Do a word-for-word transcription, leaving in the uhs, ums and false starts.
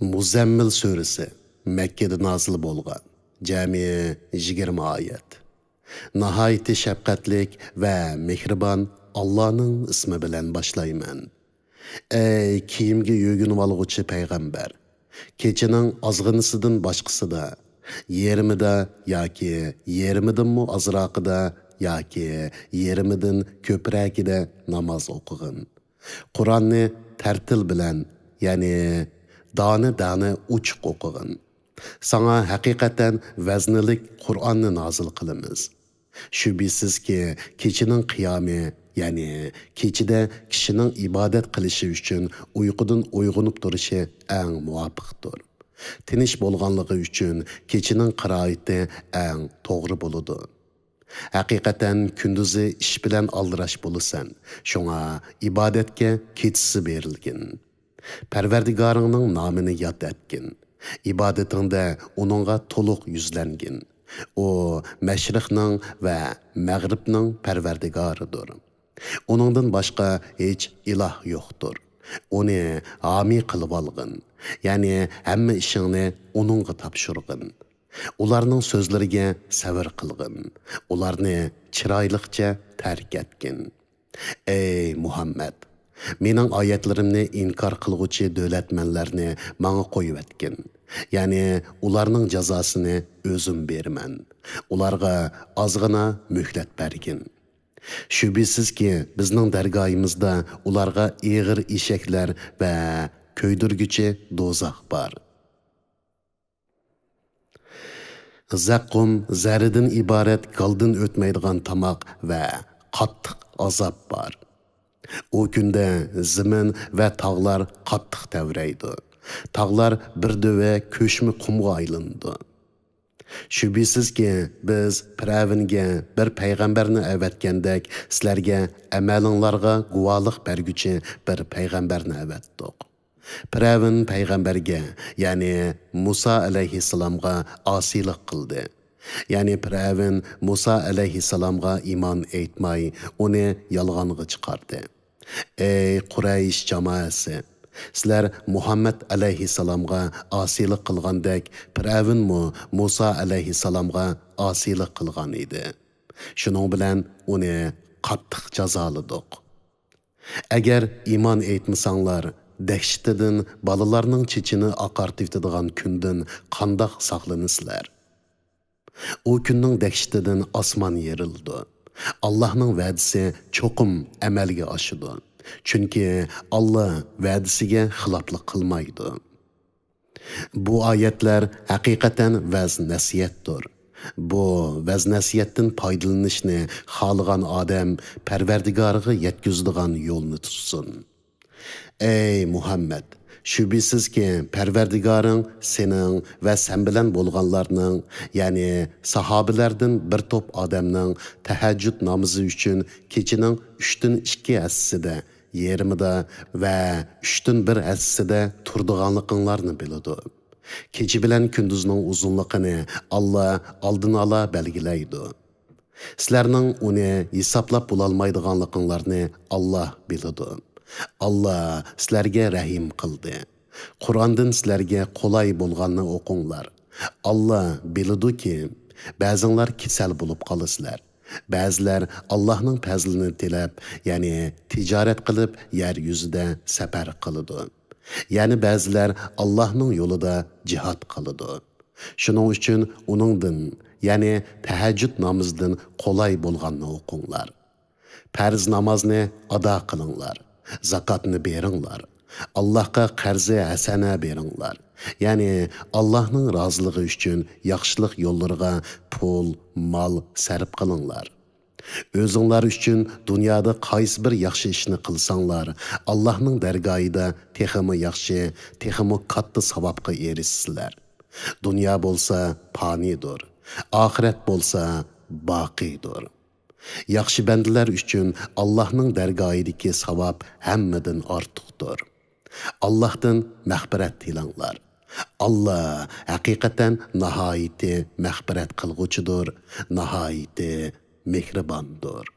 مۇزەممىل سۈرىسى، مەككىدە نازىل بولغان، جەمئىي يىگىرمە ئايەت. ناھايىتى شەپقەتلىك ۋە مېھرىبان ئاللانىڭ ئىسمى بىلەن باشلايمەن. ئەي كىيىمگە يۆگىنىۋالغۇچى پەيغەمبەر! كېچىنىڭ ئازغىنىسىدىن باشقىسىدا، يېرىمىدا ياكى يېرىمىدىنمۇ ئازراقىدا ياكى يېرىمىدىن كۆپرەكىدە ناماز ئوقۇغىن. قۇرئاننى تەرتىل بىلەن، يەنى دانە-دانە ئوچۇق ئوقۇغىن. ساڭا ھەقىقەتەن ۋەزنىلىك قۇرئاننى نازىل قىلىمىز. شۈبھىسىزكى، كېچىنىڭ قىيامى، يەنى كېچىدە كىشىنىڭ ئىبادەت قىلىشى ئۈچۈن ئۇيقۇدىن ئويغىنىپ تۇرۇشى ئەڭ مۇۋاپىقتۇر. تىنچ بولغانلىقى ئۈچۈن كېچىنىڭ قىرائىتى ئەڭ توغرا بولىدۇ. ھەقىقەتەن كۈندۈزى ئىش بىلەن ئالدىراش بولىسەن، شۇڭا ئىبادەتكە كېچىسى بېرىلگىن. پەرۋەردىگارىڭنىڭ نامىنى ياد ئەتكىن. ئىبادىتىڭدە ئۇنىڭغا تولۇق يۈزلەنگىن. ئۇ مەشرىقنىڭ ۋە مەغرىبنىڭ پەرۋەردىگارىدۇر. ئۇنىڭدىن باشقا ھېچ ئىلاھ يوقتۇر. ئۇنى ھامىي قىلىۋالغىن، يەنى ھەممە ئىشىڭنى ئۇنىڭغا تاپشۇرغىن. ئۇلارنىڭ سۆزلىرىگە سەۋر قىلغىن، ئۇلارنى چىرايلىقچە تەرك ئەتكىن. ئەي مۇھەممەد! مېنىڭ ئايەتلىرىمنى ئىنكار قىلغۇچى دۆلەتمەنلەرنى ماڭا قويۇۋەتكىن، يەنى ئۇلارنىڭ جازاسىنى ئۆزۈم بېرىمەن. ئۇلارغا ئازغىنا مۆھلەت بەرگىن. شۈبھىسىزكى، بىزنىڭ دەرگاھىمىزدا ئۇلارغا ئېغىر ئېشەكلەر ۋە كۆيدۈرگۈچى دوزاخ بار. زەققۇم زەردىن ئىبارەت گالدىن ئۆتمەيدىغان تاماق ۋە قاتتىق ئازاب بار. ئۇ كۈندە زېمىن ۋە تاغلار قاتتىق تەۋرەيدۇ. تاغلار بىر دۆۋە كۆچمە قۇمغا ئايلىنىدۇ. شۈبھىسىزكى، بىز پىرئەۋنگە بىر پەيغەمبەرنى ئەۋەتكەندەك، سىلەرگە ئەمەلىڭلارغا گۇۋاھلىق بەرگۈچى بىر پەيغەمبەرنى ئەۋەتتۇق. پىرئەۋن پەيغەمبەرگە، يەنى مۇسا ئەلەيھىسسالامغا ئاسىيلىق قىلدى. يەنى پىرئەۋن مۇسا ئەلەيھىسسالامغا ئىمان ئېيتماي، ئۇنى يالغانغا چىقاردى. ئەي قۇرەيش جامائەسى! سىلەر مۇھەممەد ئەلەيھىسسالامغا ئاسىيلىق قىلغاندەك، پىرئەۋنمۇ مۇسا ئەلەيھىسسالامغا ئاسىيلىق قىلغان ئىدى. شۇنىڭ بىلەن ئۇنى قاتتىق جازالىدۇق. ئەگەر ئىمان ئېيتمىساڭلار، دەھشىتىدىن بالىلارنىڭ چېچىنى ئاقارتىۋېتىدىغان كۈندىن قانداق ساقلىنىسىلەر؟ ئۇ كۈننىڭ دەھشىتىدىن ئاسمان يېرىلىدۇ. ئاللاھنىڭ ۋەدىسى چوقۇم ئەمەلگە ئاشىدۇ. چۈنكى ئاللا ۋەدىسىگە خىلاپلىق قىلمايدۇ. بۇ ئايەتلەر ھەقىقەتەن ۋەز-نەسىھەتتۇر. بۇ ۋەز-نەسىھەتتىن پايدىلىنىشنى خالىغان ئادەم پەرۋەردىگارىغا يەتكۈزىدىغان يولنى تۇتسۇن. ئەي مۇھەممەد! شۈبھىسىزكى، پەرۋەردىگارىڭ سېنىڭ ۋە سەن بىلەن بولغانلارنىڭ، يەنى ساھابىلەردىن بىر توپ ئادەمنىڭ تەھەججۇد نامىزى ئۈچۈن كېچىنىڭ ئۈچتىن ئىككى ھەسسىسىدە، يېرىمىدا ۋە ئۈچتىن بىر ھەسسىسىدە تۇرىدىغانلىقىڭلارنى بىلىدۇ. كېچە بىلەن كۈندۈزنىڭ ئۇزۇنلۇقىنى ئاللا ئالدىن ئالا بەلگىلەيدۇ. سىلەرنىڭ ئۇنى ھېسابلاپ بولالمايدىغانلىقىڭلارنى ئاللا بىلىدۇ. ئاللا سىلەرگە رەھىم قىلدى. قۇرئاندىن سىلەرگە قولاي بولغاننى ئوقۇڭلار. ئاللا بىلىدۇكى، بەزىڭلار كېسەل بولۇپ قالىسىلەر. بەزىلەر ئاللاھنىڭ پەزلىنى تىلەپ، يەنى تىجارەت قىلىپ يەر يۈزىدە سەپەر قىلىدۇ. يەنە بەزىلەر ئاللاھنىڭ يولىدا جىھاد قىلىدۇ. شۇنىڭ ئۈچۈن ئۇنىڭدىن، يەنى تەھەججۇد نامىزىدىن قولاي بولغاننى ئوقۇڭلار. پەرز نامازنى ئادا قىلىڭلار، زاكاتنى بېرىڭلار، ئاللاھقا قەرزى ھەسەنە بېرىڭلار، يەنى ئاللاھنىڭ رازىلىقى ئۈچۈن ياخشىلىق يوللىرىغا پۇل، مال سەرپ قىلىڭلار. ئۆزۈڭلار ئۈچۈن دۇنيادا قايسى بىر ياخشى ئىشنى قىلساڭلار، ئاللاھنىڭ دەرگاھىدا تېخىمۇ ياخشى، تېخىمۇ كاتتا ساۋابقا ئېرىشىسىلەر. دۇنيا بولسا پانىيدۇر، ئاخىرەت بولسا باقىيدۇر. ياخشى بەندىلەر ئۈچۈن ئاللاھنىڭ دەرگاھىدىكى ساۋاب ھەممىدىن ئارتۇقتۇر. ئاللاھتىن مەغپىرەت تىلەڭلار. ئاللا ھەقىقەتەن ناھايىتى مەغپىرەت قىلغۇچىدۇر، ناھايىتى مېھرىباندۇر.